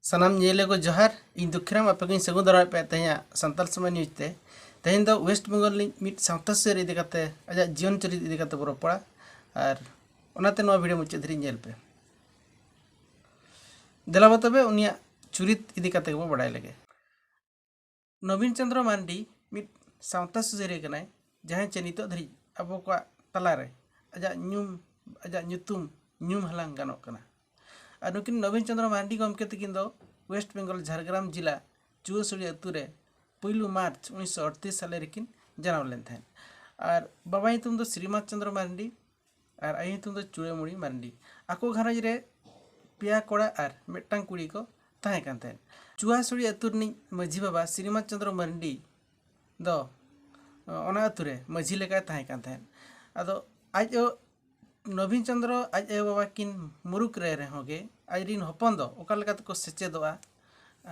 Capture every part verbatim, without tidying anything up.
ᱥᱟᱱᱟᱢ ᱧᱮᱧᱮᱞᱤᱭᱟᱹ ᱠᱚ ᱡᱚᱦᱟᱨ, ᱤᱧ ᱫᱩᱠᱷᱤᱨᱟᱢ ᱟᱯᱮ ᱠᱚᱧ ᱥᱟᱹᱜᱩᱱ ᱫᱟᱨᱟᱢᱮᱫ ᱯᱮᱭᱟ ᱛᱮᱦᱮᱧᱟᱜ ᱥᱟᱱᱛᱟᱲ ᱥᱚᱢᱟᱡᱽ ᱱᱤᱭᱩᱡᱽ ᱛᱮ᱾ ᱛᱮᱦᱮᱧ ᱫᱚ ᱳᱭᱮᱥᱴ ᱵᱮᱝᱜᱚᱞ ᱨᱤᱱᱤᱡ ᱢᱤᱫ ᱥᱟᱶᱛᱟ ᱥᱩᱥᱟᱹᱨᱤᱭᱟᱹ ᱤᱫᱤ ᱠᱟᱛᱮ, ᱟᱡᱟᱜ ᱡᱤᱭᱚᱱ ᱪᱚᱨᱤᱛ ᱤᱫᱤ ᱠᱟᱛᱮ ᱵᱚ ᱨᱚᱯᱚᱲᱟ, ᱟᱨ ᱚᱱᱟᱛᱮ ᱱᱚᱣᱟ ᱵᱷᱤᱰᱤᱭᱳ ᱢᱩᱪᱟᱹᱫ ᱫᱷᱟᱹᱨᱤᱡ ᱧᱮᱞ ᱯᱮ᱾ ᱫᱮᱞᱟ ᱵᱚ ᱛᱚᱵᱮ ᱩᱱᱤᱭᱟᱜ ᱪᱩᱨᱤᱛ ᱤᱫᱤ ᱠᱟᱛᱮ ᱜᱮᱵᱚ ᱵᱟᱲᱟᱭ ᱞᱮᱜᱮ᱾ ᱱᱚᱵᱤᱱ ᱪᱚᱸᱫᱽᱨᱚ ᱢᱟᱨᱰᱤ ᱢᱤᱫ ᱥᱟᱶᱛᱟ ᱥᱩᱥᱟᱹᱨᱤᱭᱟᱹ ᱠᱟᱱᱟᱭ, ᱡᱟᱦᱟᱸᱭ ᱪᱮ ᱱᱤᱛᱚᱜ ᱫᱷᱟᱹᱨᱤᱡ ᱟᱵᱚ ᱠᱚᱣᱟᱜ ᱛᱟᱞᱟᱨᱮ ᱟᱡᱟᱜ ᱧᱩᱢ, ᱟᱡᱟᱜ ᱧᱩᱛᱩᱢ ᱧᱩᱢ ᱦᱟᱞᱟᱝ ᱜᱟᱱᱚᱜ ᱠᱟᱱᱟ᱾ ᱟᱨ ᱱᱩᱠᱤᱱ ᱱᱚᱵᱤᱱ ᱪᱚᱸᱫᱽᱨᱚ ᱢᱟᱨᱰᱤ ᱜᱚᱢᱠᱮ ᱛᱟᱹᱠᱤᱱ ᱫᱚ ᱳᱭᱮᱥᱴ ᱵᱮᱝᱜᱚᱞ ᱡᱷᱟᱲᱜᱨᱟᱢ ᱡᱮᱞᱟ ᱪᱩᱣᱟᱹᱥᱩᱲᱤ ᱟᱹᱛᱩ ᱨᱮ ᱯᱩᱭᱞᱩ ᱢᱟᱨᱪ ᱩᱱᱤᱥᱥᱚ ᱟᱴᱛᱨᱤᱥ ᱥᱟᱞᱮ ᱨᱮᱠᱤᱱ ᱡᱟᱱᱟᱢ ᱞᱮᱱ ᱛᱟᱦᱮᱸᱫ᱾ ᱟᱨ ᱵᱟᱵᱟ ᱧᱩᱛᱩᱢ ᱫᱚ ᱥᱨᱤᱢᱟᱛ ᱪᱚᱸᱫᱽᱨᱚ ᱢᱟᱨᱰᱤ ᱟᱨ ᱟᱭᱳ ᱧᱩᱛᱩᱢ ᱫᱚ ᱪᱩᱲᱟᱹᱢᱩᱲᱤ ᱢᱟᱨᱰᱤ᱾ ᱟᱠᱚ ᱜᱷᱟᱨᱚᱸᱡᱽ ᱨᱮ ᱯᱮᱭᱟ ᱠᱚᱲᱟ ᱟᱨ ᱢᱤᱫᱴᱟᱝ ᱠᱩᱲᱤ ᱠᱚ ᱛᱟᱦᱮᱸ ᱠᱟᱱ ᱛᱟᱦᱮᱸᱫ᱾ ᱪᱩᱣᱟᱹᱥᱩᱲᱤ ᱟᱹᱛᱩ ᱨᱤᱱᱤᱡ ᱢᱟᱹᱡᱷᱤ ᱵᱟᱵᱟ ᱥᱨᱤᱢᱟᱛ ᱪᱚᱸᱫᱽᱨᱚ ᱢᱟᱨᱰᱤ ᱫᱚ, ᱚᱱᱟ ᱟᱹᱛᱩ ᱨᱮ ᱢᱟᱹᱡᱷᱤ ᱞᱮᱠᱟᱭ ᱛᱟᱦᱮᱸ ᱠᱟᱱ ᱛᱟᱦᱮᱸᱫ᱾ ᱟᱫᱚ ᱟᱡ ᱚ-, ᱱᱚᱵᱤᱱ ᱪᱚᱸᱫᱽᱨᱚ ᱟᱡ ᱟᱭᱳ ᱵᱟᱵᱟ ᱠᱤᱱ ᱢᱩᱨᱩᱠ ᱨᱮ ᱨᱮᱦᱚᱸ ᱜᱮ, ᱟᱡ ᱨᱤᱱ ᱦᱚᱯᱚᱱ ᱫᱚ ᱚᱠᱟ ᱞᱮᱠᱟ ᱛᱮᱠᱚ ᱥᱮᱪᱮᱫᱚᱜᱼᱟ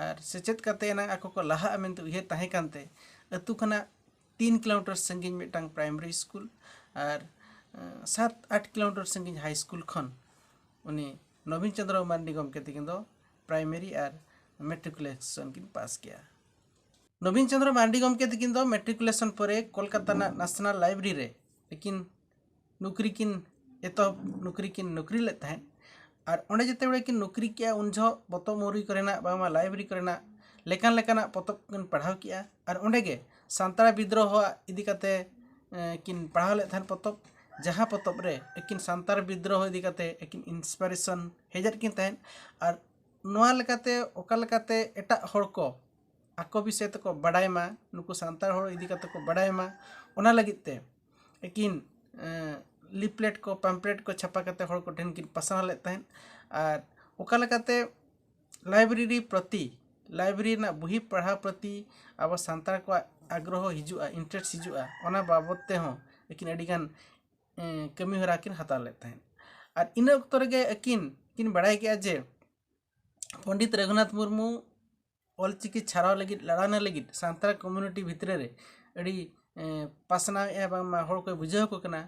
ᱟᱨ ᱥᱮᱪᱮᱫ ᱠᱟᱛᱮ ᱮᱱᱟᱝ ᱟᱠᱚ ᱠᱚ ᱞᱟᱦᱟᱜᱼᱟ ᱢᱮᱱᱛᱮ ᱩᱭᱦᱟᱹᱨ ᱛᱟᱦᱮᱸ ᱠᱟᱱᱛᱮ, ᱟᱹᱛᱩ ᱠᱷᱚᱱᱟᱜ ᱛᱤᱱ ᱠᱤᱞᱳᱢᱤᱴᱟᱨ ᱥᱟᱺᱜᱤᱧ ᱢᱤᱫᱴᱟᱝ ᱯᱨᱟᱭᱢᱟᱨᱤ ᱥᱠᱩᱞ ᱟᱨ, ᱮᱸ, ᱥᱟᱛ ᱟᱴ ᱠᱤᱞᱳᱢᱤᱴᱟᱨ ᱥᱟᱺᱜᱤᱧ ᱦᱟᱭ ᱥᱠᱩᱞ ᱠᱷᱚᱱ ᱩᱱᱤ ᱱᱚᱵᱤᱱ ᱪᱚᱸᱫᱽᱨᱚ ᱢᱟᱨᱰᱤ ᱜᱚᱢᱠᱮ ᱛᱟᱹᱠᱤᱱ ᱫᱚ ᱯᱨᱟᱭᱢᱟᱨᱤ ᱟᱨ ᱢᱮᱴᱨᱤᱠᱩᱞᱮᱥᱚᱱ ᱠᱤᱱ ᱯᱟᱥ ᱠᱮᱜᱼᱟ᱾ ᱱᱚᱵᱤᱱ ᱪᱚᱸᱫᱽᱨᱚ ᱢᱟᱨᱰᱤ ᱜᱚᱢᱠᱮ ᱛᱟᱹᱠᱤᱱ ᱫᱚ ᱢᱮᱴᱨᱤᱠᱩᱞᱮᱥᱚᱱ ᱯᱚᱨᱮ ᱠᱳᱞᱠᱟᱛᱟ ᱨᱮᱱᱟᱜ ᱱᱟᱥᱱᱟᱞ ᱞᱟᱭᱵᱨᱮᱨᱤ ᱨᱮ ᱟᱹᱠᱤᱱ ᱱᱚᱠᱨᱤ ᱠᱤᱱ ᱮᱛᱚᱦᱚᱵ, ᱱᱚᱠᱨᱤ ᱠᱤᱱ ᱱᱚᱠᱨᱤ ᱞᱮᱫ ᱛᱟᱦᱮᱸᱫ᱾ ᱟᱨ ᱚᱸᱰᱮ ᱡᱮᱛᱮ ᱵᱮᱲᱟ ᱠᱤᱱ ᱱᱚᱠᱨᱤ ᱠᱮᱜᱼᱟ, ᱩᱱ ᱡᱚᱦᱚᱜ ᱯᱚᱛᱚᱵ ᱢᱩᱨᱟᱹᱭ ᱠᱚᱨᱮᱱᱟᱜ, ᱵᱟᱝᱢᱟ ᱞᱟᱭᱵᱨᱮᱨᱤ ᱠᱚᱨᱮᱱᱟᱜ ᱞᱮᱠᱟᱱ ᱞᱮᱠᱟᱱᱟᱜ ᱯᱚᱛᱚᱵ ᱠᱤᱱ ᱯᱟᱲᱦᱟᱣ ᱠᱮᱜᱼᱟ᱾ ᱟᱨ ᱚᱸᱰᱮ ᱜᱮ ᱥᱟᱱᱛᱟᱲ ᱵᱤᱫᱽᱨᱳᱦᱚ ᱤᱫᱤ ᱠᱟᱛᱮ, ᱮᱸ, ᱠᱤᱱ ᱯᱟᱲᱦᱟᱣ ᱞᱮᱫ ᱛᱟᱦᱮᱸᱫ ᱯᱚᱛᱚᱵ, ᱡᱟᱦᱟᱸ ᱯᱚᱛᱚᱵ ᱨᱮ ᱟᱹᱠᱤᱱ ᱥᱟᱱᱛᱟᱲ ᱵᱤᱫᱽᱨᱳᱦᱚ ᱤᱫᱤ ᱠᱟᱛᱮ ᱟᱹᱠᱤᱱ inspiration ᱦᱮᱡ ᱟᱫ ᱠᱤᱱ ᱛᱟᱦᱮᱸᱫ᱾ ᱟᱨ ᱱᱚᱣᱟ ᱞᱮᱠᱟᱛᱮ ᱚᱠᱟ ᱞᱮᱠᱟᱛᱮ ᱮᱴᱟᱜ ᱦᱚᱲ ᱠᱚ ᱟᱠᱚ ᱵᱤᱥᱚᱭ ᱛᱮᱠᱚ ᱵᱟᱰᱟᱭ ᱢᱟ, ᱱᱩᱠᱩ ᱥᱟᱱᱛᱟᱲ ᱦᱚᱲ ᱤᱫᱤ ᱠᱟᱛᱮ ᱠᱚ ᱵᱟᱰᱟᱭ ᱢᱟ, ᱚᱱᱟ ᱞᱟᱹᱜᱤᱫ ᱛᱮ ᱟᱹᱠᱤᱱ, ᱮᱸ, ᱞᱤᱯᱞᱮᱴ ᱠᱚ, ᱯᱟᱢᱯᱞᱮᱴ ᱠᱚ ᱪᱷᱟᱯᱟ ᱠᱟᱛᱮ ᱦᱚᱲ ᱠᱚᱴᱷᱮᱱ ᱠᱤᱱ ᱯᱟᱥᱱᱟᱣ ᱞᱮᱫ ᱛᱟᱦᱮᱸᱫ᱾ ᱟᱨ ᱚᱠᱟ ᱞᱮᱠᱟᱛᱮ ᱞᱟᱭᱵᱨᱮᱨᱤ ᱯᱨᱚᱛᱤ, ᱞᱟᱭᱵᱨᱮᱨᱤ ᱨᱮᱱᱟᱜ ᱵᱩᱦᱤ ᱯᱟᱲᱦᱟᱣ ᱯᱨᱚᱛᱤ ᱟᱵᱚ ᱥᱟᱱᱛᱟᱲ ᱠᱚᱣᱟᱜ ᱟᱜᱽᱨᱚᱦᱚ ᱦᱤᱡᱩᱜᱼᱟ, interest ᱦᱤᱡᱩᱜᱼᱟ, ᱚᱱᱟ ᱵᱟᱵᱚᱫ ᱛᱮᱦᱚᱸ ᱟᱹᱠᱤᱱ ᱟᱹᱰᱤᱜᱟᱱ, ᱮᱸ, ᱠᱟᱹᱢᱤ ᱦᱚᱨᱟ ᱠᱤᱱ ᱦᱟᱛᱟᱣ ᱞᱮᱫ ᱛᱟᱦᱮᱸᱫ᱾ ᱟᱨ ᱤᱱᱟᱹ ᱚᱠᱛᱚ ᱨᱮᱜᱮ ᱟᱹᱠᱤᱱ ᱠᱤᱱ ᱵᱟᱲᱟᱭ ᱠᱮᱜᱼᱟ ᱡᱮ ᱯᱚᱱᱰᱤᱛ ᱨᱚᱜᱷᱩᱱᱟᱛᱷ ᱢᱩᱨᱢᱩ ᱚᱞᱪᱤᱠᱤ ᱪᱷᱟᱨᱟᱣ ᱞᱟᱹᱜᱤᱫ, ᱞᱟᱲᱟᱣᱱᱟ ᱞᱟᱹᱜᱤᱫ ᱥᱟᱱᱛᱟᱲ community ᱵᱷᱤᱛᱨᱤ ᱨᱮ ᱟᱹᱰᱤ, ᱮᱸ, ᱯᱟᱥᱱᱟᱣᱮᱫᱼᱟ, ᱵᱟᱝᱢᱟ ᱦᱚᱲ ᱠᱚᱭ ᱵᱩᱡᱷᱟᱹᱣ ᱟᱠᱚ ᱠᱟᱱᱟ᱾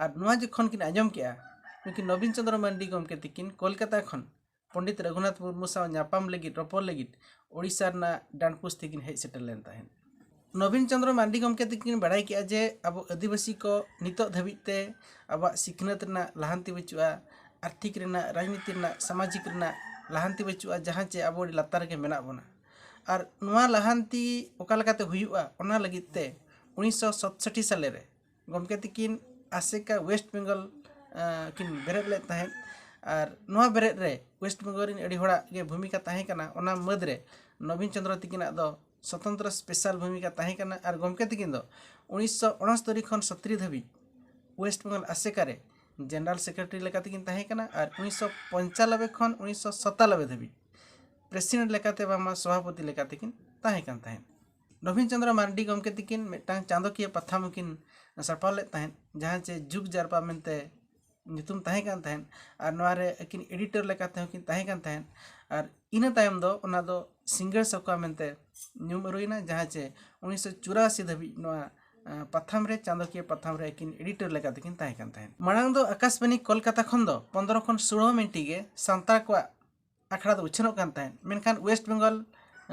ᱟᱨ ᱱᱚᱣᱟ ᱡᱚᱠᱷᱚᱱ ᱠᱤᱱ ᱟᱸᱡᱚᱢ ᱠᱮᱜᱼᱟ, ᱱᱩᱠᱤᱱ ᱱᱚᱵᱤᱱ ᱪᱚᱸᱫᱽᱨᱚ ᱢᱟᱨᱰᱤ ᱜᱚᱢᱠᱮ ᱛᱤᱠᱤᱱ ᱠᱳᱞᱠᱟᱛᱟ ᱠᱷᱚᱱ ᱯᱚᱱᱰᱤᱛ ᱨᱚᱜᱷᱩᱱᱟᱛᱷ ᱢᱩᱨᱢᱩ ᱥᱟᱶ ᱧᱟᱯᱟᱢ ᱞᱟᱹᱜᱤᱫ, ᱨᱚᱯᱚᱲ ᱞᱟᱹᱜᱤᱫ ᱳᱰᱤᱥᱟ ᱨᱮᱱᱟᱜ ᱰᱟᱱᱰᱵᱳᱥ ᱛᱮᱠᱤᱱ ᱦᱮᱡ ᱥᱮᱴᱮᱨ ᱞᱮᱱ ᱛᱟᱦᱮᱸᱫ᱾ ᱱᱚᱵᱤᱱ ᱪᱚᱸᱫᱽᱨᱚ ᱢᱟᱨᱰᱤ ᱜᱚᱢᱠᱮ ᱛᱟᱹᱠᱤᱱ ᱵᱟᱲᱟᱭ ᱠᱮᱜᱼᱟ ᱡᱮ ᱟᱵᱚ ᱟᱹᱫᱤᱵᱟᱹᱥᱤ ᱠᱚ ᱱᱤᱛᱚᱜ ᱫᱷᱟᱹᱵᱤᱡ ᱛᱮ ᱟᱵᱚᱣᱟᱜ ᱥᱤᱠᱷᱱᱟᱹᱛ ᱨᱮᱱᱟᱜ ᱞᱟᱦᱟᱱᱛᱤ ᱵᱟᱹᱪᱩᱜᱼᱟ, ᱟᱨᱛᱷᱤᱠ ᱨᱮᱱᱟᱜ, ᱨᱟᱡᱽᱱᱤᱛᱤ ᱨᱮᱱᱟᱜ, ᱥᱟᱢᱟᱡᱤᱠ ᱨᱮᱱᱟᱜ ᱞᱟᱦᱟᱱᱛᱤ ᱵᱟᱹᱪᱩᱜᱼᱟ, ᱡᱟᱦᱟᱸ ᱪᱮ ᱟᱵᱚ ᱟᱹᱰᱤ ᱞᱟᱛᱟᱨ ᱨᱮᱜᱮ ᱢᱮᱱᱟᱜ ᱵᱚᱱᱟ᱾ ᱟᱨ ᱱᱚᱣᱟ ᱞᱟᱦᱟᱱᱛᱤ ᱚᱠᱟ ᱞᱮᱠᱟᱛᱮ ᱦᱩᱭᱩᱜᱼᱟ, ᱚᱱᱟ ᱞᱟᱹᱜᱤᱫ ᱛᱮ ᱩᱱᱤᱥᱥᱚ ᱥᱟᱛᱥᱚᱴᱴᱤ ᱥᱟᱞᱮ ᱨᱮ ᱜᱚᱢᱠᱮ ᱛᱟᱹᱠᱤᱱ ᱟᱥᱮᱠᱟ ᱳᱭᱮᱥᱴ ᱵᱮᱝᱜᱚᱞ, ᱟᱸ, ᱠᱤᱱ ᱵᱮᱨᱮᱫ ᱞᱮᱫ ᱛᱟᱦᱮᱸᱫ᱾ ᱟᱨ ᱱᱚᱣᱟ ᱵᱮᱨᱮᱫ ᱨᱮ ᱳᱭᱮᱥᱴ ᱵᱮᱝᱜᱚᱞ ᱨᱮᱱ ᱟᱹᱰᱤ ᱦᱚᱲᱟᱜ ᱜᱮ ᱵᱷᱩᱢᱤᱠᱟ ᱛᱟᱦᱮᱸ ᱠᱟᱱᱟ᱾ ᱚᱱᱟ ᱢᱩᱫᱽ ᱨᱮ ᱱᱚᱵᱤᱱ ᱪᱚᱸᱫᱽᱨᱚ ᱛᱟᱹᱠᱤᱱᱟᱜ ᱫᱚ ᱥᱚᱛᱚᱱᱛᱨᱚ ᱥᱯᱮᱥᱟᱞ ᱵᱷᱩᱢᱤᱠᱟ ᱛᱟᱦᱮᱸ ᱠᱟᱱᱟ᱾ ᱟᱨ ᱜᱚᱢᱠᱮ ᱛᱟᱹᱠᱤᱱ ᱫᱚ ᱩᱱᱤᱥᱥᱚ ᱩᱱᱚᱥᱛᱚᱨᱤ ᱠᱷᱚᱱ ᱥᱚᱛᱨᱤ ᱫᱷᱟᱹᱵᱤᱡ ᱳᱭᱮᱥᱴ ᱵᱮᱝᱜᱚᱞ ᱟᱥᱮᱠᱟ ᱨᱮ ᱡᱮᱱᱟᱨᱟᱞ ᱥᱮᱠᱨᱮᱴᱟᱨᱤ ᱞᱮᱠᱟ ᱛᱮᱠᱤᱱ ᱛᱟᱦᱮᱸ ᱠᱟᱱᱟ᱾ ᱟᱨ ᱩᱱᱤᱥᱥᱚ ᱯᱚᱧᱪᱟᱱᱚᱵᱵᱳᱭ ᱠᱷᱚᱱ ᱩᱱᱤᱥᱥᱚ ᱥᱟᱛᱟᱱᱚᱵᱵᱳᱭ ᱫᱷᱟᱹᱵᱤᱡ ᱯᱨᱮᱥᱤᱰᱮᱱᱴ ᱞᱮᱠᱟᱛᱮ ᱵᱟᱝᱢᱟ ᱥᱚᱵᱷᱟᱯᱚᱛᱤ ᱞᱮᱠᱟ ᱛᱮᱠᱤᱱ ᱛᱟᱦᱮᱸ ᱠᱟᱱ ᱛᱟᱦᱮᱸᱫ᱾ ᱱᱚᱵᱤᱱ ᱪᱚᱸᱫᱽᱨᱚ ᱢᱟᱨᱰᱤ ᱜᱚᱢᱠᱮ ᱛᱟᱹᱠᱤᱱ ᱢᱤᱫᱴᱟᱝ ᱪᱟᱸᱫᱚᱠᱤᱭᱟᱹ ᱯᱟᱛᱷᱟᱢ ᱦᱚᱸᱠᱤᱱ ᱥᱟᱯᱲᱟᱣ ᱞᱮᱫ ᱛᱟᱦᱮᱸᱫ, ᱡᱟᱦᱟᱸ ᱪᱮ ᱡᱩᱜᱽ ᱡᱟᱨᱯᱟ ᱢᱮᱱᱛᱮ ᱧᱩᱛᱩᱢ ᱛᱟᱦᱮᱸ ᱠᱟᱱ ᱛᱟᱦᱮᱸᱫ᱾ ᱟᱨ ᱱᱚᱣᱟ ᱨᱮ ᱟᱹᱠᱤᱱ ᱮᱰᱤᱴᱚᱨ ᱞᱮᱠᱟ ᱛᱮᱦᱚᱸ ᱠᱤᱱ ᱛᱟᱦᱮᱸ ᱠᱟᱱ ᱛᱟᱦᱮᱸᱫ᱾ ᱟᱨ ᱤᱱᱟᱹ ᱛᱟᱭᱚᱢ ᱫᱚ ᱚᱱᱟ ᱫᱚ ᱥᱤᱸᱜᱟᱹᱲ ᱥᱟᱠᱣᱟ ᱢᱮᱱᱛᱮ ᱧᱩᱢ ᱟᱹᱨᱩᱭᱮᱱᱟ, ᱡᱟᱦᱟᱸ ᱪᱮ ᱩᱱᱤᱥᱥᱚ ᱪᱩᱨᱟᱥᱤ ᱫᱷᱟᱹᱵᱤᱡ ᱱᱚᱣᱟ, ᱟᱸ, ᱯᱟᱛᱷᱟᱢ ᱨᱮ, ᱪᱟᱸᱫᱚᱠᱤᱭᱟᱹ ᱯᱟᱛᱷᱟᱢ ᱨᱮ ᱟᱹᱠᱤᱱ ᱮᱰᱤᱴᱚᱨ ᱞᱮᱠᱟ ᱛᱮᱠᱤᱱ ᱛᱟᱦᱮᱸ ᱠᱟᱱ ᱛᱟᱦᱮᱸᱫ᱾ ᱢᱟᱲᱟᱝ ᱫᱚ ᱟᱠᱟᱥᱵᱟᱱᱤ ᱠᱳᱞᱠᱟᱛᱟ ᱠᱷᱚᱱ ᱫᱚ ᱯᱚᱱᱫᱽᱨᱚ ᱠᱷᱚᱱ ᱥᱳᱞᱳ ᱢᱤᱱᱤᱴ ᱜᱮ ᱥᱟᱱᱛᱟᱲ ᱠᱚᱣᱟᱜ ᱟᱠᱷᱲᱟ ᱫᱚ ᱩᱪᱷᱟᱹᱱᱚᱜ ᱠᱟᱱ ᱛᱟᱦᱮᱸᱫ᱾ ᱢᱮᱱᱠᱷᱟᱱ ᱳᱭᱮᱥᱴ ᱵᱮᱝᱜᱚᱞ,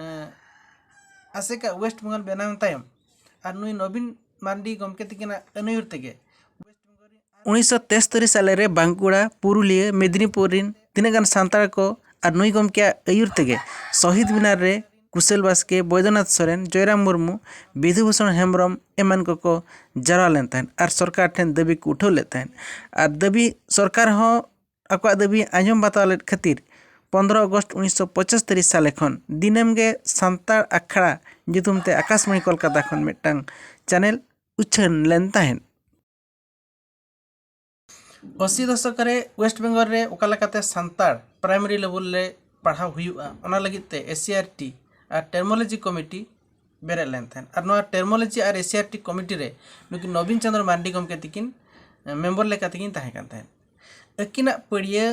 ᱮᱸ, ᱟᱥᱮᱠᱟ ᱳᱭᱮᱥᱴ ᱵᱮᱝᱜᱚᱞ ᱵᱮᱱᱟᱣ ᱛᱟᱭᱚᱢ ᱟᱨ ᱱᱩᱭ ᱱᱚᱵᱤᱱ ᱢᱟᱨᱰᱤ ᱜᱚᱢᱠᱮ ᱛᱟᱹᱠᱤᱱᱟᱜ ᱟᱹᱱᱟᱹᱭᱩᱨ ᱛᱮᱜᱮ ᱩᱱᱤᱥᱥᱚ ᱛᱮᱥᱛᱚᱨᱤ ᱥᱟᱞᱮ ᱨᱮ ᱵᱟᱸᱠᱩᱲᱟ, ᱯᱩᱨᱩᱞᱤᱭᱟᱹ, ᱢᱮᱫᱽᱱᱤᱯᱩᱨ ᱨᱤᱱ ᱛᱤᱱᱟᱹᱜ ᱜᱟᱱ ᱥᱟᱱᱛᱟᱲ ᱠᱚ ᱟᱨ ᱱᱩᱭ ᱜᱚᱢᱠᱮᱭᱟᱜ ᱟᱹᱭᱩᱨ ᱛᱮᱜᱮ ᱥᱚᱦᱤᱫ ᱢᱤᱱᱟᱨ ᱨᱮ ᱠᱩᱥᱟᱹᱞ ᱵᱟᱥᱠᱮ, ᱵᱚᱭᱫᱚᱱᱟᱛᱷ ᱥᱚᱨᱮᱱ, ᱡᱚᱭᱨᱟᱢ ᱢᱩᱨᱢᱩ, ᱵᱤᱫᱷᱩᱵᱷᱩᱥᱚᱱ ᱦᱮᱢᱵᱨᱚᱢ ᱮᱢᱟᱱ ᱠᱚᱠᱚ ᱡᱟᱨᱣᱟ ᱞᱮᱱ ᱛᱟᱦᱮᱸᱫ ᱟᱨ ᱥᱚᱨᱠᱟᱨ ᱴᱷᱮᱱ ᱫᱟᱹᱵᱤ ᱠᱚ ᱩᱴᱷᱟᱹᱣ ᱞᱮᱫ ᱛᱟᱦᱮᱸᱫ᱾ ᱟᱨ ᱫᱟᱹᱵᱤ, ᱥᱚᱨᱠᱟᱨ ᱦᱚᱸ ᱟᱠᱚᱣᱟᱜ ᱫᱟᱹᱵᱤ ᱟᱸᱡᱚᱢ ᱵᱟᱛᱟᱣ ᱞᱮᱫ ᱠᱷᱟᱹᱛᱤᱨ ᱯᱚᱱᱫᱽᱨᱚ ᱟᱜᱚᱥᱴ ᱩᱱᱤᱥᱥᱚ ᱯᱚᱸᱪᱟᱛᱛᱳᱨ ᱥᱟᱞᱮ ᱠᱷᱚᱱ ᱫᱤᱱᱟᱹᱢ ᱜᱮ ᱥᱟᱱᱛᱟᱲ ᱟᱠᱷᱲᱟ ᱧᱩᱛᱩᱢ ᱛᱮ ᱟᱠᱟᱥᱵᱟᱬᱤ ᱠᱳᱞᱠᱟᱛᱟ ᱠᱷᱚᱱ ᱢᱤᱫᱴᱟᱝ ᱪᱮᱱᱮᱞ ᱩᱪᱷᱟᱹᱱ ᱞᱮᱱ ᱛᱟᱦᱮᱸᱫ᱾ ᱟᱥᱤ ᱫᱚᱥᱚᱠ ᱨᱮ ᱳᱭᱮᱥᱴ ᱵᱮᱝᱜᱚᱞ ᱨᱮ ᱚᱠᱟ ᱞᱮᱠᱟᱛᱮ ᱥᱟᱱᱛᱟᱲ ᱯᱨᱟᱭᱢᱟᱨᱤ ᱞᱮᱵᱮᱞ ᱨᱮ ᱯᱟᱲᱦᱟᱣ ᱦᱩᱭᱩᱜᱼᱟ, ᱚᱱᱟ ᱞᱟᱹᱜᱤᱫ ᱛᱮ ᱮᱥ ᱥᱤ ᱟᱨ ᱴᱤ ᱟᱨ ᱴᱮᱨᱢᱳᱞᱚᱡᱤ ᱠᱚᱢᱤᱴᱤ ᱵᱮᱨᱮᱫ ᱞᱮᱱ ᱛᱟᱦᱮᱸᱫ᱾ ᱟᱨ ᱱᱚᱣᱟ ᱴᱮᱨᱢᱳᱞᱚᱡᱤ ᱟᱨ ᱮᱥ ᱥᱤ ᱟᱨ ᱴᱤ ᱠᱚᱢᱤᱴᱤ ᱨᱮ ᱱᱩᱠᱤᱱ ᱱᱚᱵᱤᱱ ᱪᱚᱸᱫᱽᱨᱚ ᱢᱟᱨᱰᱤ ᱜᱚᱢᱠᱮ ᱛᱤᱠᱤᱱ, ᱮ, ᱢᱮᱢᱵᱚᱨ ᱞᱮᱠᱟ ᱛᱮᱠᱤᱱ ᱛᱟᱦᱮᱸ ᱠᱟᱱ ᱛᱟᱦᱮᱸᱫ᱾ ᱟᱹᱠᱤᱱᱟᱜ ᱯᱟᱹᱲᱭᱟᱹ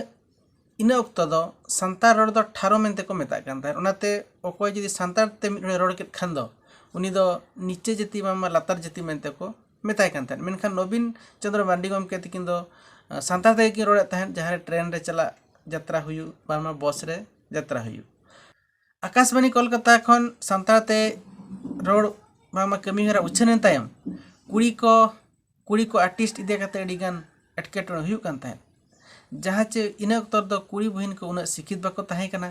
ᱤᱱᱟᱹ ᱚᱠᱛᱚ ᱫᱚ ᱥᱟᱱᱛᱟᱲ ᱨᱚᱲ ᱫᱚ ᱴᱷᱟᱨᱚ ᱢᱮᱱᱛᱮ ᱠᱚ ᱢᱮᱛᱟᱜ ᱠᱟᱱ ᱛᱟᱦᱮᱸᱫ᱾ ᱚᱱᱟᱛᱮ ᱚᱠᱚᱭ ᱡᱩᱫᱤ ᱥᱟᱱᱛᱟᱲ ᱛᱮ ᱢᱤᱫ ᱦᱚᱲᱮ ᱨᱚᱲ ᱠᱮᱫ ᱠᱷᱟᱱ ᱫᱚ ᱩᱱᱤ ᱫᱚ ᱱᱤᱪᱮ ᱡᱟᱹᱛᱤ ᱵᱟᱝᱢᱟ ᱞᱟᱛᱟᱨ ᱡᱟᱹᱛᱤ ᱢᱮᱱᱛᱮ ᱠᱚ ᱢᱮᱛᱟᱭ ᱠᱟᱱ ᱛᱟᱦᱮᱸᱫ᱾ ᱢᱮᱱᱠᱷᱟᱱ ᱱᱚᱵᱤᱱ ᱪᱚᱸᱫᱽᱨᱚ ᱢᱟᱨᱰᱤ ᱜᱚᱢᱠᱮ ᱛᱤᱠᱤᱱ ᱫᱚ, ᱟ, ᱥᱟᱱᱛᱟᱲ ᱛᱮᱜᱮ ᱠᱤᱱ ᱨᱚᱲᱮᱫ ᱛᱟᱦᱮᱸᱫ᱾ ᱡᱟᱦᱟᱸ ᱨᱮ ᱴᱨᱮᱱ ᱨᱮ ᱪᱟᱞᱟᱜ ᱡᱟᱛᱨᱟ ᱦᱩᱭᱩᱜ, ᱵᱟᱝᱢᱟ ᱵᱚᱥ ᱨᱮ ᱡᱟᱛᱨᱟ ᱦᱩᱭᱩᱜ᱾ ᱟᱠᱟᱥᱵᱟᱬᱤ ᱠᱳᱞᱠᱟᱛᱟ ᱠᱷᱚᱱ ᱥᱟᱱᱛᱟᱲ ᱛᱮ ᱨᱚᱲ ᱵᱟᱝᱢᱟ ᱠᱟᱹᱢᱤᱦᱚᱨᱟ ᱩᱪᱷᱟᱹᱱ ᱮᱱ ᱛᱟᱭᱚᱢ ᱠᱩᱲᱤ ᱠᱚ ᱠᱩᱲᱤ ᱠᱚ ᱟᱨᱴᱤᱥᱴ ᱤᱫᱤ ᱠᱟᱛᱮ ᱟᱹᱰᱤ ᱜᱟᱱ ᱮᱴᱠᱮᱴᱚᱬᱮ ᱦᱩᱭᱩᱜ ᱠᱟᱱ ᱛᱟᱦᱮᱸᱫ᱾ ᱡᱟᱦᱟᱸ ᱪᱮ ᱤᱱᱟᱹ ᱚᱠᱛᱚ ᱨᱮᱫᱚ ᱠᱩᱲᱤ ᱵᱩᱦᱤᱱ ᱠᱚ ᱩᱱᱟᱹᱜ ᱥᱤᱠᱷᱤᱛ ᱵᱟᱠᱚ ᱛᱟᱦᱮᱸ ᱠᱟᱱᱟ᱾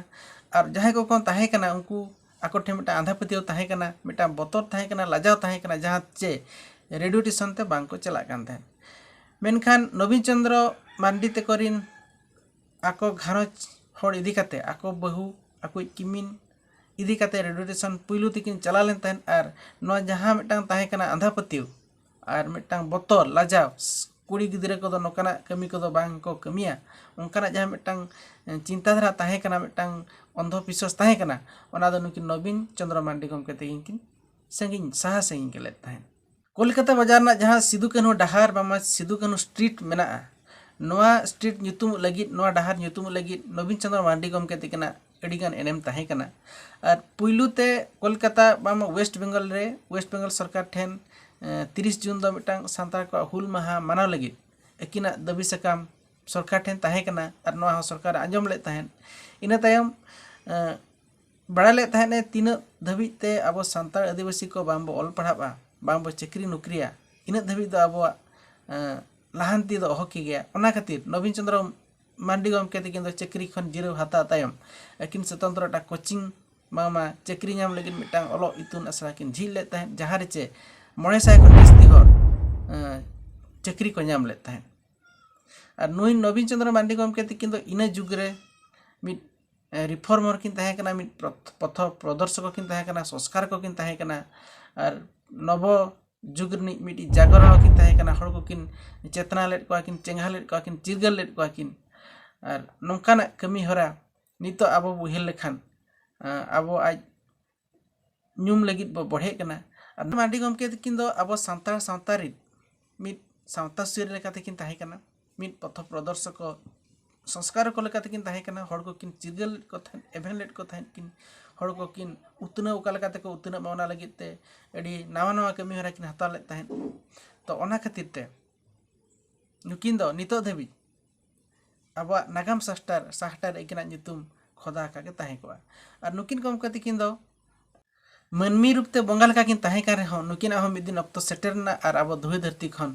ᱟᱨ ᱡᱟᱦᱟᱸᱭ ᱠᱚᱠᱚ ᱛᱟᱦᱮᱸ ᱠᱟᱱᱟ, ᱩᱱᱠᱩ ᱟᱠᱚ ᱴᱷᱮᱱ ᱢᱤᱫᱴᱟᱝ ᱟᱸᱫᱷᱟ ᱯᱟᱹᱛᱭᱟᱹᱣ ᱛᱟᱦᱮᱸ ᱠᱟᱱᱟ, ᱢᱤᱫᱴᱟᱝ ᱵᱚᱛᱚᱨ ᱛᱟᱦᱮᱸ ᱠᱟᱱᱟ, ᱞᱟᱡᱟᱣ ᱛᱟᱦᱮᱸ ᱠᱟᱱᱟ, ᱡᱟᱦᱟᱸ ᱪᱮ ᱨᱮᱰᱤᱭᱳ ᱥᱴᱮᱥᱚᱱ ᱛᱮ ᱵᱟᱝ ᱠᱚ ᱪᱟᱞᱟᱜ ᱠᱟᱱ ᱛᱟᱦᱮᱸᱫ᱾ ᱢᱮᱱᱠᱷᱟᱱ ᱱᱚᱵᱤᱱ ᱪᱚᱸᱫᱽᱨᱚ ᱢᱟᱱᱰᱤ ᱛᱟᱠᱚ ᱨᱤᱱ ᱟᱠᱚ ᱜᱷᱟᱨᱚᱸᱡᱽ ᱦᱚᱲ ᱤᱫᱤ ᱠᱟᱛᱮ, ᱟᱠᱚ ᱵᱟᱹᱦᱩ, ᱟᱠᱚᱭᱤᱡ ᱠᱤᱢᱤᱱ ᱤᱫᱤ ᱠᱟᱛᱮ ᱨᱮᱰᱤᱭᱳ ᱥᱴᱮᱥᱚᱱ ᱯᱩᱭᱞᱩ ᱛᱮᱠᱤᱱ ᱪᱟᱞᱟᱣ ᱞᱮᱱ ᱛᱟᱦᱮᱸᱫ᱾ ᱟᱨ ᱱᱚᱣᱟ ᱡᱟᱦᱟᱸ ᱢᱤᱫᱴᱟᱝ ᱛᱟᱦᱮᱸ ᱠᱟᱱᱟ ᱟᱸᱫᱷᱟ ᱯᱟᱹᱛᱭᱟᱹᱣ ᱟᱨ ᱢᱤᱫᱴᱟᱝ ᱵᱚᱛᱚᱨ, ᱞᱟᱡᱟᱣ, ᱠᱩᱲᱤ ᱜᱤᱫᱽᱨᱟᱹ ᱠᱚᱫᱚ ᱱᱚᱝᱠᱟᱱᱟᱜ ᱠᱟᱹᱢᱤ ᱠᱚᱫᱚ ᱵᱟᱝ ᱠᱚ ᱠᱟᱹᱢᱤᱭᱟ, ᱚᱱᱠᱟᱱᱟᱜ ᱡᱟᱦᱟᱸ ᱢᱤᱫᱴᱟᱝ ᱪᱤᱱᱛᱟᱹ ᱫᱷᱟᱨᱟ ᱛᱟᱦᱮᱸ ᱠᱟᱱᱟ, ᱢᱤᱫᱴᱟᱝ ᱚᱱᱫᱷᱚ ᱵᱤᱥᱣᱟᱥ ᱛᱟᱦᱮᱸ ᱠᱟᱱᱟ, ᱚᱱᱟ ᱫᱚ ᱱᱩᱠᱤᱱ ᱱᱚᱵᱤᱱ ᱪᱚᱸᱫᱽᱨᱚ ᱢᱟᱱᱰᱤ ᱜᱚᱢᱠᱮ ᱛᱟᱹᱠᱤᱱ ᱠᱤᱱ ᱥᱟᱺᱜᱤᱧ, ᱥᱟᱦᱟ ᱥᱟᱺᱜᱤᱧ ᱠᱮᱫ ᱛᱟᱦᱮᱸᱫ᱾ ᱠᱳᱞᱠᱟᱛᱟ ᱵᱟᱡᱟᱨ ᱨᱮᱱᱟᱜ ᱡᱟᱦᱟᱸ ᱥᱤᱫᱩ ᱠᱟᱹᱱᱦᱩ ᱰᱟᱦᱟᱨ, ᱵᱟᱝᱢᱟ ᱥᱤᱫᱩ ᱠᱟᱹᱱᱦᱩ ᱥᱴᱨᱤᱴ ᱢᱮᱱᱟᱜᱼᱟ, ᱱᱚᱣᱟ ᱥᱴᱨᱤᱴ ᱧᱩᱛᱩᱢᱚᱜ ᱞᱟᱹᱜᱤᱫ, ᱱᱚᱣᱟ ᱰᱟᱦᱟᱨ ᱧᱩᱛᱩᱢᱚᱜ ᱞᱟᱹᱜᱤᱫ ᱱᱚᱵᱤᱱ ᱪᱚᱸᱫᱽᱨᱚ ᱢᱟᱨᱰᱤ ᱜᱚᱢᱠᱮ ᱛᱟᱹᱠᱤᱱᱟᱜ ᱟᱹᱰᱤᱜᱟᱱ ᱮᱱᱮᱢ ᱛᱟᱦᱮᱸ ᱠᱟᱱᱟ᱾ ᱟᱨ ᱯᱩᱭᱞᱩ ᱛᱮ ᱠᱳᱞᱠᱟᱛᱟ, ᱵᱟᱝᱢᱟ ᱳᱭᱮᱥᱴ ᱵᱮᱝᱜᱚᱞ ᱨᱮ, ᱳᱭᱮᱥᱴ ᱵᱮᱝᱜᱚᱞ ᱥᱚᱨᱠᱟᱨ ᱴᱷᱮᱱ, ᱮᱸ, ᱛᱤᱨᱤᱥ ᱡᱩᱱ ᱫᱚ ᱢᱤᱫᱴᱟᱝ ᱥᱟᱱᱛᱟᱲ ᱠᱚᱣᱟᱜ ᱦᱩᱞ ᱢᱟᱦᱟ ᱢᱟᱱᱟᱣ ᱞᱟᱹᱜᱤᱫ ᱟᱹᱠᱤᱱᱟᱜ ᱫᱟᱹᱵᱤ ᱥᱟᱠᱟᱢ ᱥᱚᱨᱠᱟᱨ ᱴᱷᱮᱱ ᱛᱟᱦᱮᱸ ᱠᱟᱱᱟ᱾ ᱟᱨ ᱱᱚᱣᱟ ᱦᱚᱸ ᱥᱚᱨᱠᱟᱨ ᱟᱸᱡᱚᱢ ᱞᱮᱫ ᱛᱟᱦᱮᱸᱫ᱾ ᱤᱱᱟᱹ ᱛᱟᱭᱚᱢ, ᱮᱸ, ᱵᱟᱲᱟᱭ ᱞᱮᱫ ᱛᱟᱦᱮᱸᱫ ᱮ ᱛᱤᱱᱟᱹᱜ ᱫᱷᱟᱹᱵᱤᱡ ᱛᱮ ᱟᱵᱚ ᱥᱟᱱᱛᱟᱲ ᱟᱹᱫᱤᱵᱟᱹᱥᱤ ᱠᱚ ᱵᱟᱝ ᱵᱚ ᱚᱞ ᱯᱟᱲᱦᱟᱜᱼᱟ, ᱵᱟᱝ ᱵᱚ ᱪᱟᱹᱠᱨᱤ ᱱᱚᱠᱨᱤᱭᱟ, ᱤᱱᱟᱹᱜ ᱫᱷᱟᱹᱵᱤᱡ ᱫᱚ ᱟᱵᱚᱣᱟᱜ, ᱮᱸ, ᱞᱟᱦᱟᱱᱛᱤ ᱫᱚ ᱚᱦᱚ ᱠᱮ ᱜᱮᱭᱟ᱾ ᱚᱱᱟ ᱠᱷᱟᱹᱛᱤᱨ ᱱᱚᱵᱤᱱ ᱪᱚᱸᱫᱽᱨᱚ ᱢᱟᱨᱰᱤ ᱜᱚᱢᱠᱮ ᱛᱟᱹᱠᱤᱱ ᱫᱚ ᱪᱟᱹᱠᱨᱤ ᱠᱷᱚᱱ ᱡᱤᱨᱟᱹᱣ ᱦᱟᱛᱟᱣ ᱛᱟᱭᱚᱢ ᱟᱹᱠᱤᱱ ᱥᱚᱛᱚᱱᱛᱨᱚ ᱮᱴᱟᱜ ᱠᱳᱪᱤᱝ, ᱵᱟᱝᱢᱟ ᱪᱟᱹᱠᱨᱤ ᱧᱟᱢ ᱞᱟᱹᱜᱤᱫ ᱢᱤᱫᱴᱟᱝ ᱚᱞᱚᱜ ᱤᱛᱩᱱ ᱟᱥᱲᱟ ᱠᱤᱱ ᱡᱷᱤᱡ ᱞᱮᱫ ᱛᱟᱦᱮᱸᱫ, ᱡᱟᱦᱟᱸ ᱨᱮ ᱪᱮ ᱢᱚᱬᱮ ᱥᱟᱭ ᱠᱷᱚᱱ ᱡᱟᱹᱥᱛᱤ ᱦᱚᱲ, ᱮᱸ, ᱪᱟᱹᱠᱨᱤ ᱠᱚ ᱧᱟᱢ ᱞᱮᱫ ᱛᱟᱦᱮᱸᱫ᱾ ᱟᱨ ᱱᱩᱭ ᱱᱚᱵᱤᱱ ᱪᱚᱸᱫᱽᱨᱚ ᱢᱟᱨᱰᱤ ᱜᱚᱢᱠᱮ ᱛᱟᱹᱠᱤᱱ ᱫᱚ ᱤᱱᱟᱹ ᱡᱩᱜᱽ ᱨᱮ ᱢᱤᱫ, ᱮᱸ, ᱨᱤᱯᱷᱚᱨᱢᱟᱨ ᱠᱤᱱ ᱛᱟᱦᱮᱸ ᱠᱟᱱᱟ, ᱢᱤᱫ ᱯᱨᱚᱛ-, ᱯᱚᱛᱷᱚ ᱯᱨᱚᱫᱚᱨᱥᱚᱠ ᱠᱤᱱ ᱛᱟᱦᱮᱸ ᱠᱟᱱᱟ, ᱥᱚᱝᱥᱠᱟᱨᱚᱠ ᱠᱤᱱ ᱛᱟᱦᱮᱸ ᱠᱟᱱᱟ, ᱟᱨ ᱱᱚᱵᱚ ᱡᱩᱜᱽ ᱨᱤᱱᱤᱡ ᱢᱤᱫᱴᱤᱡ ᱡᱟᱜᱚᱨᱚᱱ ᱠᱤᱱ ᱛᱟᱦᱮᱸ ᱠᱟᱱᱟ᱾ ᱦᱚᱲ ᱠᱚᱠᱤᱱ ᱪᱮᱛᱱᱟ ᱞᱮᱫ ᱠᱚᱣᱟ ᱠᱤᱱ, ᱪᱮᱸᱜᱷᱟ ᱞᱮᱫ ᱠᱚᱣᱟ ᱠᱤᱱ, ᱪᱤᱨᱜᱟᱹᱞ ᱞᱮᱫ ᱠᱚᱣᱟ ᱠᱤᱱ᱾ ᱟᱨ ᱱᱚᱝᱠᱟᱱᱟᱜ ᱠᱟᱹᱢᱤ ᱦᱚᱨᱟ ᱱᱤᱛᱚᱜ ᱟᱵᱚ ᱵᱚ ᱩᱭᱦᱟᱹᱨ ᱞᱮᱠᱷᱟᱱ, ᱟᱸ, ᱟᱵᱚ ᱟᱡ ᱧᱩᱢ ᱞᱟᱹᱜᱤᱫ ᱵᱚ ᱵᱚᱲᱦᱮᱜ ᱠᱟᱱᱟ᱾ ᱟᱨ ᱢᱟᱨᱰᱤ ᱜᱚᱢᱠᱮ ᱛᱟᱹᱠᱤᱱ ᱫᱚ ᱟᱵᱚ ᱥᱟᱱᱛᱟᱲ ᱥᱟᱶᱛᱟ ᱨᱤᱱ ᱢᱤᱫ ᱥᱟᱶᱛᱟ ᱥᱩᱥᱟᱹᱨᱤᱭᱟᱹ ᱞᱮᱠᱟᱛᱮ ᱠᱤᱱ ᱛᱟᱦᱮᱸ ᱠᱟᱱᱟ, ᱢᱤᱫ ᱯᱚᱛᱷᱚ ᱯᱨᱚᱫᱚᱨᱥᱚᱠ, ᱥᱚᱝᱥᱠᱟᱨᱚᱠ ᱞᱮᱠᱟᱛᱮ ᱠᱤᱱ ᱛᱟᱦᱮᱸ ᱠᱟᱱᱟ᱾ ᱦᱚᱲ ᱠᱚᱠᱤᱱ ᱪᱤᱨᱜᱟᱹᱞ ᱞᱮᱫ ᱠᱚ ᱛᱟᱦᱮᱸᱫ, ᱮᱵᱷᱮᱱ ᱞᱮᱫ ᱠᱚ ᱛᱟᱦᱮᱸᱫ ᱠᱤᱱ, ᱦᱚᱲ ᱠᱚᱠᱤᱱ ᱩᱛᱱᱟᱹᱣ ᱚᱠᱟ ᱞᱮᱠᱟ ᱛᱮᱠᱚ ᱩᱛᱱᱟᱹᱜ ᱢᱟ, ᱚᱱᱟ ᱞᱟᱹᱜᱤᱫ ᱛᱮ ᱟᱹᱰᱤ ᱱᱟᱣᱟ ᱱᱟᱣᱟ ᱠᱟᱹᱢᱤ ᱦᱚᱨᱟ ᱠᱤᱱ ᱦᱟᱛᱟᱣ ᱞᱮᱫ ᱛᱟᱦᱮᱸᱫ᱾ ᱛᱚ, ᱚᱱᱟ ᱠᱷᱟᱹᱛᱤᱨ ᱛᱮ ᱱᱩᱠᱤᱱ ᱫᱚ ᱱᱤᱛᱚᱜ ᱫᱷᱟᱹᱵᱤᱡ ᱟᱵᱚᱣᱟᱜ ᱱᱟᱜᱟᱢ ᱥᱟᱦᱴᱟᱨ ᱥᱟᱦᱴᱟᱨ ᱟᱹᱠᱤᱱᱟᱜ ᱧᱩᱛᱩᱢ ᱠᱷᱚᱫᱟ ᱟᱠᱟᱫ ᱜᱮ ᱛᱟᱦᱮᱸ ᱠᱚᱜᱼᱟ᱾ ᱟᱨ ᱱᱩᱠᱤᱱ ᱜᱚᱢᱠᱮ ᱛᱟᱹᱠᱤᱱ ᱫᱚ ᱢᱟᱹᱱᱢᱤ ᱨᱩᱯ ᱛᱮ ᱵᱚᱸᱜᱟ ᱞᱮᱠᱟ ᱠᱤᱱ ᱛᱟᱦᱮᱸ ᱠᱟᱱ ᱨᱮᱦᱚᱸ, ᱱᱩᱠᱤᱱᱟᱜ ᱦᱚᱸ ᱢᱤᱫ ᱫᱤᱱ ᱚᱠᱛᱚ ᱥᱮᱴᱮᱨ ᱮᱱᱟ ᱟᱨ ᱟᱵᱚ ᱫᱷᱩᱲᱤ ᱫᱷᱟᱹᱨᱛᱤ ᱠᱷᱚᱱ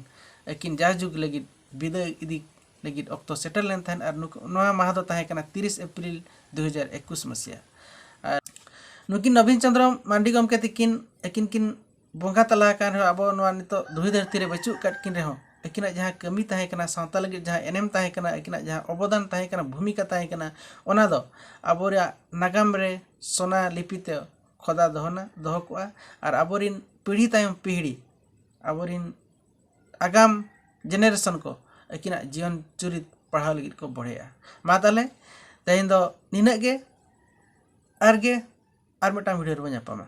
ᱟᱹᱠᱤᱱ ᱡᱟᱭᱡᱩᱜᱽ ᱞᱟᱹᱜᱤᱫ ᱵᱤᱫᱟᱹᱭ ᱤᱫᱤ ᱞᱟᱹᱜᱤᱫ ᱚᱠᱛᱚ ᱥᱮᱴᱮᱨ ᱞᱮᱱ ᱛᱟᱦᱮᱸᱫ᱾ ᱟᱨ ᱱᱩᱠᱩ, ᱱᱚᱣᱟ ᱢᱟᱦᱟ ᱫᱚ ᱛᱟᱦᱮᱸ ᱠᱟᱱᱟ ᱛᱤᱨᱤᱥ ᱮᱯᱨᱤᱞ ᱫᱩ ᱦᱟᱡᱟᱨ ᱮᱠᱩᱥ ᱢᱟᱹᱥᱤᱭᱟ᱾ ᱟᱨ ᱱᱩᱠᱤᱱ ᱱᱚᱵᱤᱱ ᱪᱚᱸᱫᱽᱨᱚ ᱢᱟᱱᱰᱤ ᱜᱚᱢᱠᱮ ᱛᱟᱹᱠᱤᱱ ᱟᱹᱠᱤᱱ ᱠᱤᱱ ᱵᱚᱸᱜᱟ ᱛᱟᱞᱟ ᱟᱠᱟᱱ ᱨᱮᱦᱚᱸ, ᱟᱵᱚ ᱱᱚᱣᱟ ᱱᱤᱛᱚᱜ ᱫᱷᱩᱲᱤ ᱫᱷᱟᱹᱨᱛᱤ ᱨᱮ ᱵᱟᱹᱪᱩᱜ ᱟᱠᱟᱫ ᱠᱤᱱ ᱨᱮᱦᱚᱸ, ᱟᱹᱠᱤᱱᱟᱜ ᱡᱟᱦᱟᱸ ᱠᱟᱹᱢᱤ ᱛᱟᱦᱮᱸ ᱠᱟᱱᱟ, ᱥᱟᱶᱛᱟ ᱞᱟᱹᱜᱤᱫ ᱡᱟᱦᱟᱸ ᱮᱱᱮᱢ ᱛᱟᱦᱮᱸ ᱠᱟᱱᱟ, ᱟᱹᱠᱤᱱᱟᱜ ᱡᱟᱦᱟᱸ ᱚᱵᱚᱫᱟᱱ ᱛᱟᱦᱮᱸ ᱠᱟᱱᱟ, ᱵᱷᱩᱢᱤᱠᱟ ᱛᱟᱦᱮᱸ ᱠᱟᱱᱟ, ᱚᱱᱟ ᱫᱚ ᱟᱵᱚ ᱨᱮᱭᱟᱜ ᱱᱟᱜᱟᱢ ᱨᱮ ᱥᱚᱱᱟ ᱞᱤᱯᱤ ᱛᱮ ᱠᱷᱚᱫᱟ ᱫᱚᱦᱚᱱᱟ, ᱫᱚᱦᱚ ᱠᱚᱜᱼᱟ᱾ ᱟᱨ ᱟᱵᱚᱨᱤᱱ ᱯᱤᱲᱦᱤ ᱛᱟᱭᱚᱢ ᱯᱤᱲᱦᱤ, ᱟᱵᱚᱨᱤᱱ ᱟᱜᱟᱢ ᱡᱮᱱᱟᱨᱮᱥᱚᱱ ᱠᱚ ᱟᱹᱠᱤᱱᱟᱜ ᱡᱤᱭᱚᱱ ᱪᱩᱨᱤᱛ ᱯᱟᱲᱦᱟᱣ ᱞᱟᱹᱜᱤᱫ ᱠᱚ ᱵᱚᱲᱦᱮᱜᱼᱟ᱾ ᱢᱟ ᱛᱟᱦᱚᱞᱮ ᱛᱮᱦᱮᱧ ᱫᱚ ᱱᱤᱱᱟᱹᱜ ᱜᱮ, ᱟᱨ ᱜᱮ ᱟᱨ ᱢᱤᱫᱴᱟᱝ ᱵᱷᱤᱰᱤᱭᱳ ᱨᱮᱵᱚᱱ ᱧᱟᱯᱟᱢᱟ᱾